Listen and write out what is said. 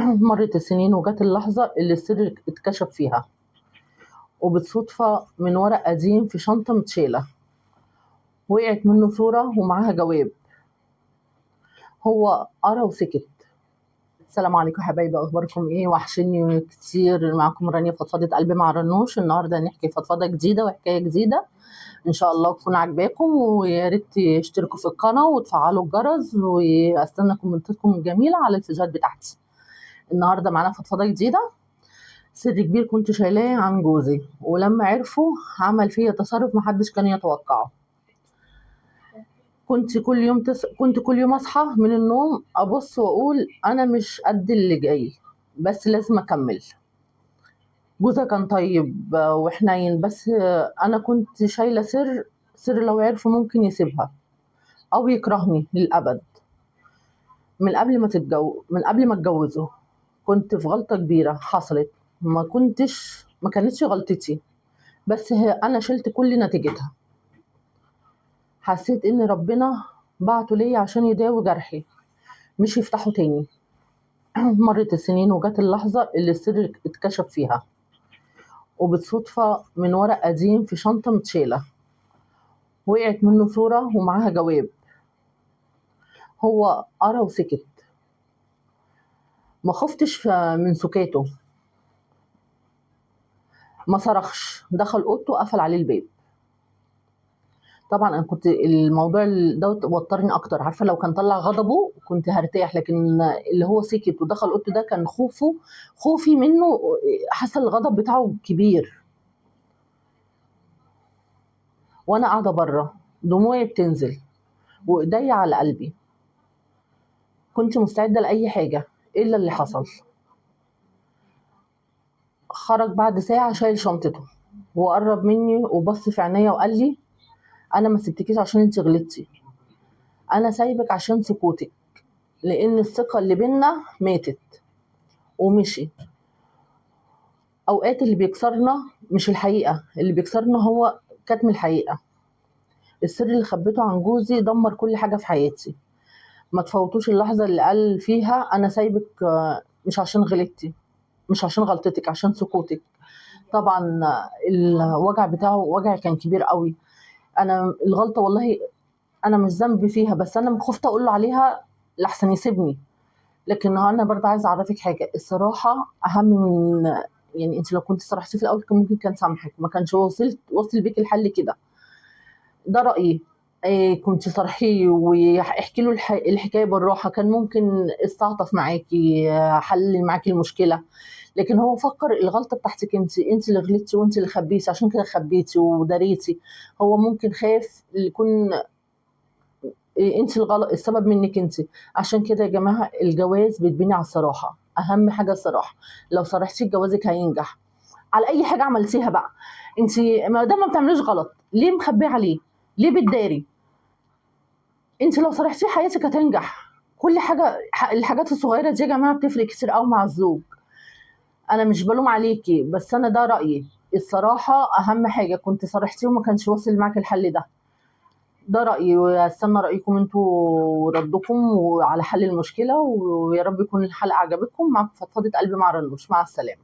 مرت السنين وجت اللحظة اللي السر اتكشف فيها، وبالصدفة من ورق قديم في شنطة متشالة وقعت منه صورة ومعاها جواب. هو قرا وسكت. السلام عليكم حبايبي، اخباركم ايه؟ وحشني كتير. معاكم رانيا فضفضة قلبي مع رنوش. النهارده هنحكي فضفضة جديدة وحكاية جديدة ان شاء الله تكون عجباكم، ويا ريت تشتركوا في القناة وتفعلوا الجرس، واستنى كومنتاتكم الجميلة على الفيديوهات بتاعتي. النهارده معانا فضفضة جديدة، سر كبير كنت شايلاه عن جوزي، ولما عرفه عمل فيا تصرف محدش كان يتوقعه. كنت كل يوم اصحى من النوم ابص واقول انا مش قد اللي جاي، بس لازم اكمل. جوزها كان طيب وحنين، بس انا كنت شايله سر لو عرفه ممكن يسيبها او يكرهني للابد. من قبل ما اتجوزه كنت في غلطه كبيرة حصلت، ما كانتش غلطتي، بس انا شلت كل نتيجتها. حسيت ان ربنا بعته ليا عشان يداوي جرحي، مش يفتحه تاني. مرت السنين وجت اللحظة اللي السر اتكشف فيها، وبالصدفة من ورق قديم في شنطة متشالة وقعت منه صورة ومعاها جواب. هو قرا وسكت. ما خفتش من سكاته، ما صرخش، دخل اوضته وقفل عليه الباب. طبعا انا كنت الموضوع دوت وترني اكتر، عارفه لو كان طلع غضبه كنت هرتاح، لكن اللي هو سكت ودخل اوضته ده كان خوفي منه، حاسه الغضب بتاعه كبير. وانا قاعدة بره دموعي بتنزل وايديا على قلبي، كنت مستعدة لاي حاجة الا اللي حصل. خرج بعد ساعة شايل شنطته وقرب مني وبص في عينيا وقال لي انا ما سبتكيش عشان انت غلطتي، انا سايبك عشان سكوتك، لان الثقة اللي بينا ماتت. ومشي. اوقات اللي بيكسرنا مش الحقيقة، اللي بيكسرنا هو كتم الحقيقة. السر اللي خبيته عن جوزي دمر كل حاجة في حياتي. ما تفوتوش اللحظة اللي قال فيها انا سايبك مش عشان غلطتي، مش عشان غلطتك، عشان سكوتك. طبعا الوجع بتاعه وجع كان كبير قوي. انا الغلطة والله انا مش ذنبي فيها، بس انا خفت اقول له عليها لحسن يسيبني. لكن انا برضه عايزه اعرفك حاجة، الصراحة اهم من، يعني انت لو كنت صرحتي في الاول كان ممكن كان سامحك، ما كانش وصل بيك الحل كده. ده رايي. إيه، كنت صرحيه واحكي له الحكاية بالراحة، كان ممكن استعطف معاكي، حل معاكي المشكلة. لكن هو فكر الغلطة بتاعتك انت، انت اللي غلطتي وانت اللي خبيتي، عشان كده خبيتي وداريتي. هو ممكن خاف يكون انت الغلط، السبب منك انت. عشان كده يا جماعة الجواز بيتبني على الصراحة، اهم حاجة الصراحة. لو صرحتي جوازك هينجح على اي حاجة عملتيها بقى. انت ما دام ما بتعمليش غلط ليه مخبيه عليه؟ ليه بتداري؟ انت لو صرحتي حياتك هتنجح. كل حاجة، الحاجات الصغيرة دي يا جماعة بتفرق كتير قوي مع الزوج. انا مش بلوم عليكي، بس انا ده رايي، الصراحة اهم حاجة. كنت صرحتي وما كانش واصل معاك الحل ده. ده رايي، واستنى رايكم انتوا وردكم وعلى حل المشكلة، ويا رب يكون الحلقة عجبتكم. معاكم فضفضة قلبي مع رنوش. مع السلامة.